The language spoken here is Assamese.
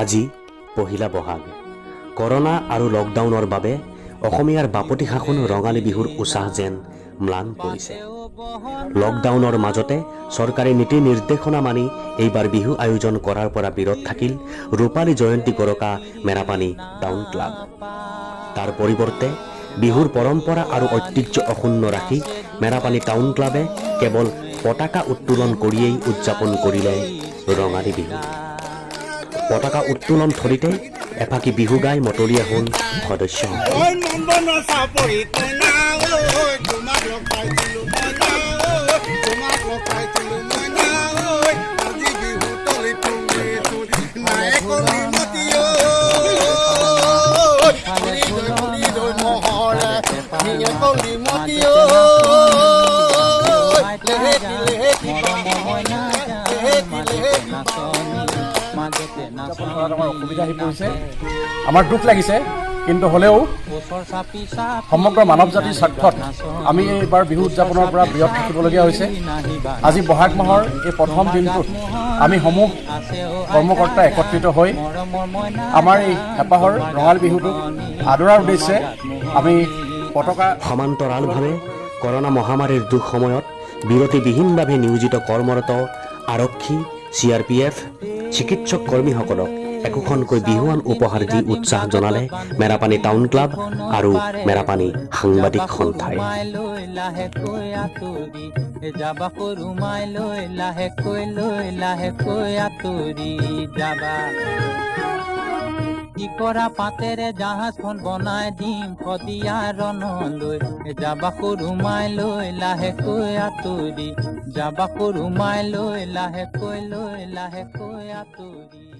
আজি 1 বহাগ। কৰোণা আৰু লকডাউনৰ বাবে অসমীয়াৰ বাপতি সাহোন ৰঙালী বিহুৰ উছাহ যেন ম্লান পৰিছে। লকডাউনৰ মাজতে চৰকাৰী নীতি নিৰ্দেশনা মানি এইবাৰ বিহু আয়োজন কৰাৰ পৰা বিৰত থাকিল ৰূপালী জয়ন্তী গৰকা মেৰাপানী টাউন ক্লাব। তাৰ পৰিৱৰ্তে বিহুৰ পৰম্পৰা আৰু ঐতিহ্য অক্ষুণ্ণ ৰাখি মেৰাপানী টাউন ক্লাবে কেৱল পতাকা উত্তোলন কৰিয়েই উদযাপন কৰিলে ৰঙালী বিহু। পতাকা উত্তোলন থলীতে এফাকি বিহু গাই মতলীয়া হ'ল সদস্যসকল। ঐ মন চাপৰি কইনা ঐ, তোমাক লগ পাইছিলো মইনা ঐ, তোমাক লগ পাইছিলো মইনা ঐ, আজি বিহু তলি তুমি নাই কলি মতি ঐ, ফুৰি গৈ ফুৰি গৈ মহৰে শিঙে কলি মতি ঐ, লেহেতি লেহেতি লেহেতি লেহেতি। উদযাপন কৰাত আমাৰ অসুবিধা আহি পৰিছে, আমাৰ দুখ লাগিছে। কিন্তু হ'লেও সমগ্ৰ মানৱ জাতিৰ স্বাৰ্থত আমি এইবাৰ বিহু উদযাপনৰ পৰা বিৰত থাকিবলগীয়া হৈছে। আজি বহাগ মাহৰ এই প্ৰথম দিনটোত আমি সমূহ কৰ্মকৰ্তা একত্ৰিত হৈ আমাৰ এই হেঁপাহৰ ৰঙালী বিহুটোক আদৰাৰ উদ্দেশ্যে আমি পতাকা সমান্তৰালভাৱে কৰোণা মহামাৰীৰ দুঃসময়ত বিৰতিবিহীনভাৱে নিয়োজিত কৰ্মৰত আৰক্ষী, চিআৰপিএফ, চিকিৎসক কৰ্মীসকলক একোখনকৈ বিহুৱান উপহাৰ দি উৎসাহ জনালে মেৰাপানী টাউন ক্লাব আৰু মেৰাপানী সাংবাদিক সন্থাই। লাহেকৈ আঁতৰি যাবা, সৰু মাই লৈ লাহেকৈ লৈ লাহেকৈ আঁতৰি যাবা। কি কৰা পাতেৰে জাহাজখন বনাই দিম, শদিয়া ৰণলৈ যাবা, সৰু মাই লৈ লাহেকৈ আঁতৰি যাবা, সৰু মাই লৈ লাহেকৈ লৈ লাহেকৈ আঁতৰি।